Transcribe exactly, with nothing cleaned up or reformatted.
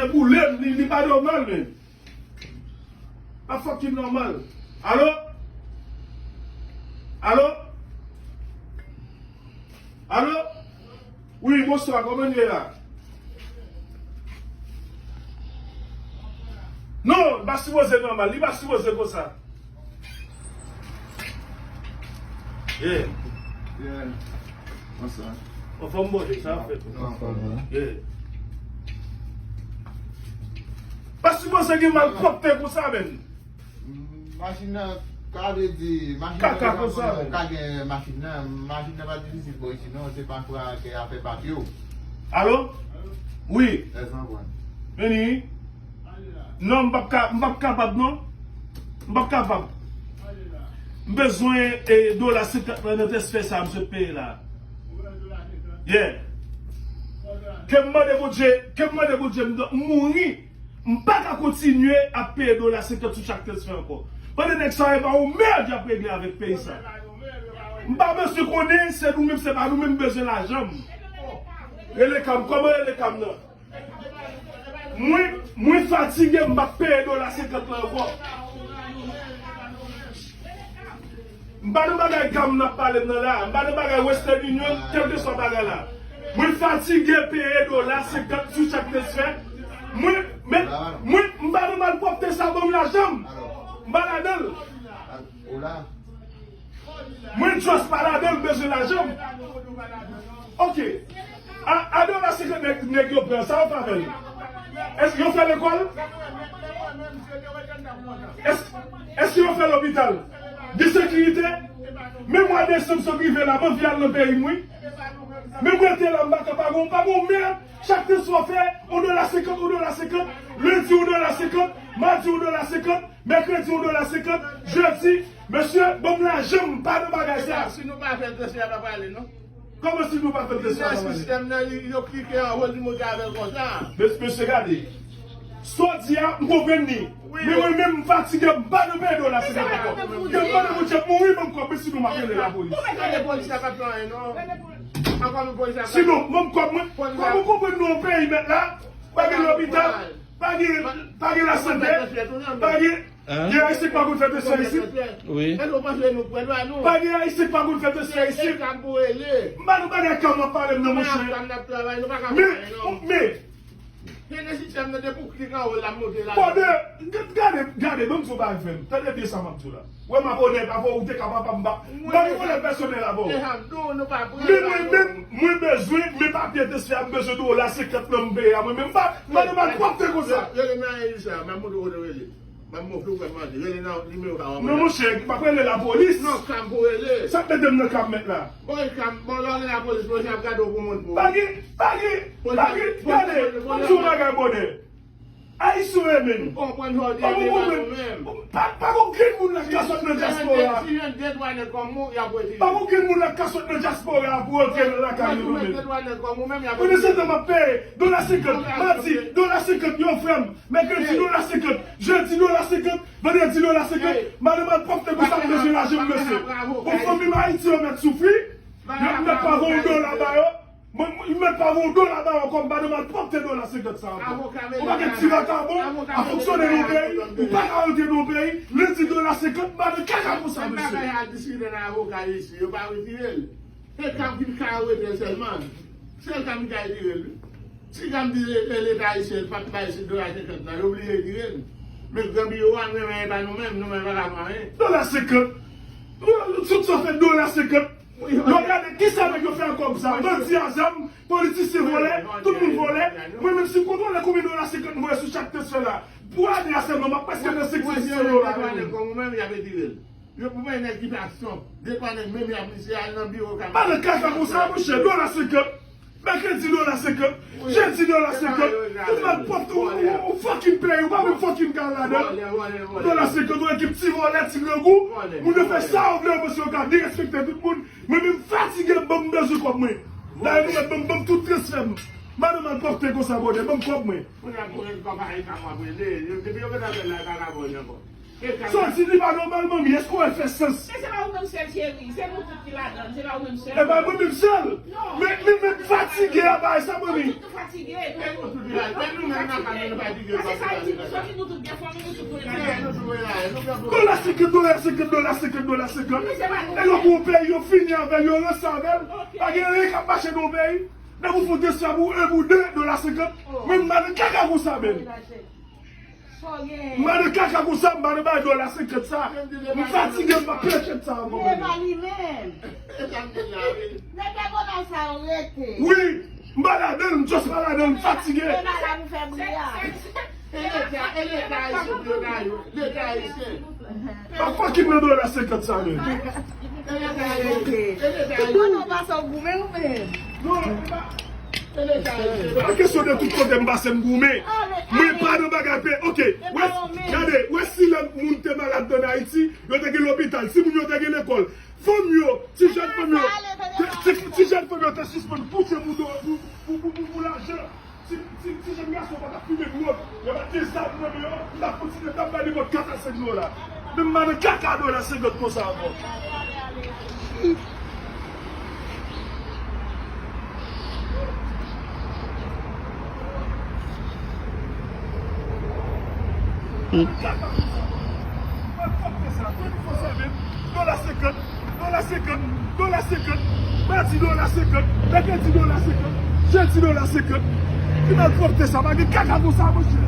Boule m, li, li pa nòmal, men. Pa fucking nòmal. Alo? Alo? Alo? Wi, bonswa, kòman nou ye la? Non, li pa sipoze nòmal, li pa sipoze konsa. Yeah. Yeah. Bonswa. Anfòm, bòde, sa ap fèt? Anfòm, wi. Yeah. Pa sipoze gen malpwòpte konsa, menn. Machin nan, sa vle di, machin nan, kaka konsa, menn. Ka gen machin nan, machin nan pa difisil pou isi, non, se pa fwa ke afè papye w. Alo? Wi. Vini. Non, m p ap ka, m p ap kapab, non. M p ap kapab. M bezwen, e, dola senkant lan nan transfè sa m sot peye la. Yeah. Ke m mande Bondye, ke m mande Bondye, m, m mouri. M pa ka kontinye ap peye dola senkant sou chak transfè ankò. Pandan nèg sa yo pa yon mèd y ap regle avèk peyi sa. M pa bezwen konnen se nou menm, se pa nou menm, m bezwen lajan m. Rele Kam, kòman rele Kam nan? Mwen, mwen fatige, m p ap peye dola senkant lan ankò. M pa nan bagay Kam n ap pale m nan la. M pa nan bagay Western Union, kèlkeswa bagay la. Mwen fatige peye dola senkant sou chak transfè. Mwen, men, mwen, m pa nan malpwòpte sa, ban m lajan m. M pa ladan l. Mwen just pa ladan l, m bezwen lajan m. Ok. A, a dola senkant nèg, nèg yo pran, sa yo fè avè l? Èske yo fè lekòl? Èske, èske yo fè lopital? Gen sekirite? Men mwa desanm sot rive la, m anvi al nan peyi m, wi. Men mwen te la, m pa ka pa gon, pa gon mèd. Chak transfè w fè, yon dola senkant, yon dola senkant. Lendi, yon dola senkant. Madi, yon dola senkant. Mèkredi, yon dola senkant. Jedi, mesye, ban m lajan m, m pa nan bagay sa. Si nou pa fè l, transfè a pa prale, non. Kòman si nou pa fè l, transfè a pa prale? Sistèm nan, li, yo klike anwo, li monte avè l konsa. Mes-, mesye, gade. Sa w di a, m konprann li. Wi. Men mwen menm, m fatige, m pa nan peye dola senkant ankò. Ke m mande Bondye m mouri, ban m kòb mwen, sinon m ap rele lapolis. Rele polis la, pa fè anyen, non. Ankò, men polis la pa. Sinon, ban m kòb mwen. Kòman w konprann nou yon peyi mèt la? Pa gen lopital, pa gen, pa gen lasante, pa gen. Gen Ayisyen k pa konn fè transfè isit? Wi. Pa gen Ayisyen k pa konn fè transfè isit? M pa nan bagay Kam w ap pale m nan, monchè. Men, men, Gen de sistèm nan depi w klik anwo l ap monte la. Bòde, g-, gade, gade, ban m di w bagay, frè m. Tande byen sa m ap di w la. Wè m ap onèt avè w, ou te ka papa m pa. M pa gen pwoblèm pèsonèl avè w. Men mwen menm, mwen bezwen, men papye transfè a, m bezwen dola senkant nan m peye a, mwen menm m pa, m pa nan malpwòpte konsa. Rele nan Elisa, m ap montre w kote w rele. M ap montre w kòman rele nan nimewo sa w ap wè. Non, monchè, m ap rele lapolis. Non, Kam pou rele. Sa k mete m nan Kam mèt la? Bon, e Kam, bon, lè w rele lapolis, polis ap gade w pou moun pou. Pa gen, pa gen, pa gen, gade, ban m di w yon bagay, bòde. Ayisyen yo renmen nou. M konprann sa w di, pa gon pwoblèm. Pa, pa gon grenn moun la k ka sot nan dyaspora. Si jwenn de twa nèg kòm ou, y ap retire. Pa gon grenn moun la k ka sot nan dyaspora pou rantre nan lakay yo, non, men. Pandan se tan, m ap peye dola senkant, madi, dola senkant, yon frè m. Mèkredi, dola senkant. Jedi, dola senkant. Vandredi, dola senkant. Madanm al pwòpte pou sa m bezwen lajan m, mesye. Pou fanmi m Ayiti yo mèt soufri. Yo mèt pa voye yon dola ba yo. Mwen, mwen, mwen pa voye yon dola ba yo kòm madanm al pwòpte dola senkant sa ankò. Yon pakèt ti vakabon ap fonksyone nan yon peyi, ou pa ka rantre nan yon peyi, lendi dola senkant, madanm kaka konsa, mesye. Bagay al diskite nan avoka isi, yo pa retire l. Se Kam ki ka retire l sèlman. Sèl Kam ki ka retire l, wi. Si Kam di le-, le-, Leta ayisyen pa t bay dola senkant lan, yo oblije retire l. Men gran biwo a, nou menm, e pa nou menm, nou menm pa ka pran anyen. Dola senkant. Tout sa fè dola senkant. Yo gade kisa nèg yo fè ak kòb sa. Bandi a zam, politisyen vòlè, tout moun vòlè. Mwen menm si m kontwole konbyen dola senkant m voye sou chak transfè la. Pou ane a sèlman, m ap prèske nan senk san dola. Mwen, mwen, mwen, mwen, mwen, mwen, mwen, y ap retire l. Yo pou bay nèg ki pa son. De twa nèg menm y ap misye al nan biwo kaka. Pa nan kaka konsa, monchè, dola senkant. Mèkredi, dola senkant. Jedi, dola senkant. Tout malpwòpte, ou, ou, ou fucking peyi, ou pa menm fucking ka al ladan. Dola senkant, yon ekip ti vòlè, ti grangou. Moun yo fè sa yo vle, yo panse yo ka derespekte tout moun. Mwen menm fatige, ban m bezwen kòb mwen. Dayè nou mèt ban m, ban m tout transfè m. Madanm al pòpte konsa, bòde, ban m kòb mwen. Kounye a pou rele kòb a, e pa mwen pou rele. Yo, depi yo gentan fè l la, e pa ka voye ankò. Sa w di li pa nòmal, manmi, èske w wè l fè sans? Men se pa ou menm sèl, cheri. Se nou tout ki ladan l. Se pa ou menm sèl. E pa mwen menm sèl. Non. Men, men, men fatige a bay sa, manmi. Nou tout nou fatige. Men nou tout la, men nou menm nan kay nou fatige. Paske sa vle di nou soti, nou tout gen fanmi, nou tout dwe ladan l. Dola senkant, dola senkant, dola senkant, dola senkant. E yo pou yon peyi, yo fini avè l, yo ranse avè l. Pa gen anyen k ap mache nan yon peyi. Depi w fè yon testa pou en pou de, dola senkant. Men m pa nan kaka konsa, men. M pa nan kaka konsa, m pa nan bay dola senkant sa. M fatige, m pa pran tèt sa ankò. Wi, m pa ladan l, m just pa ladan l, m fatige. E leta, e leta ayisyen pou yo gaye, leta ayisyen. Pa fucking nan dola senkant sa, men. E leta ayisyen, e leta ayisyen. Tout kote w pase w goumen ou men. Non, e pa, e leta ayisyen. Pa kesyon de tout kote m pase m goumen. Mwen pa nan bagay pe, ok. Wè, gade, wè si lè moun te malad ann Ayiti, yo te gen lopital, si moun yo te gen lekòl. Fanm yo, ti jèn fanm yo, ti, ti, ti jèn fanm yo te sispann kouche pou do, pou, pou, pou, pou, pou lajan. Ti, ti, ti jèn gason pa t ap fimen dwòg, yo pa t gen zam nan men yo, m t ap kontinye t ap bay nenpòt kat a senk dola. Men m pa nan kaka dola senkant konsa ankò. Dola senkant, dola senkant, dola senkant, madi dola senkant, mèkredi dola senkant, jedi dola senkant. Ki malpwòpte sa, pa gen kaka konsa, monchè.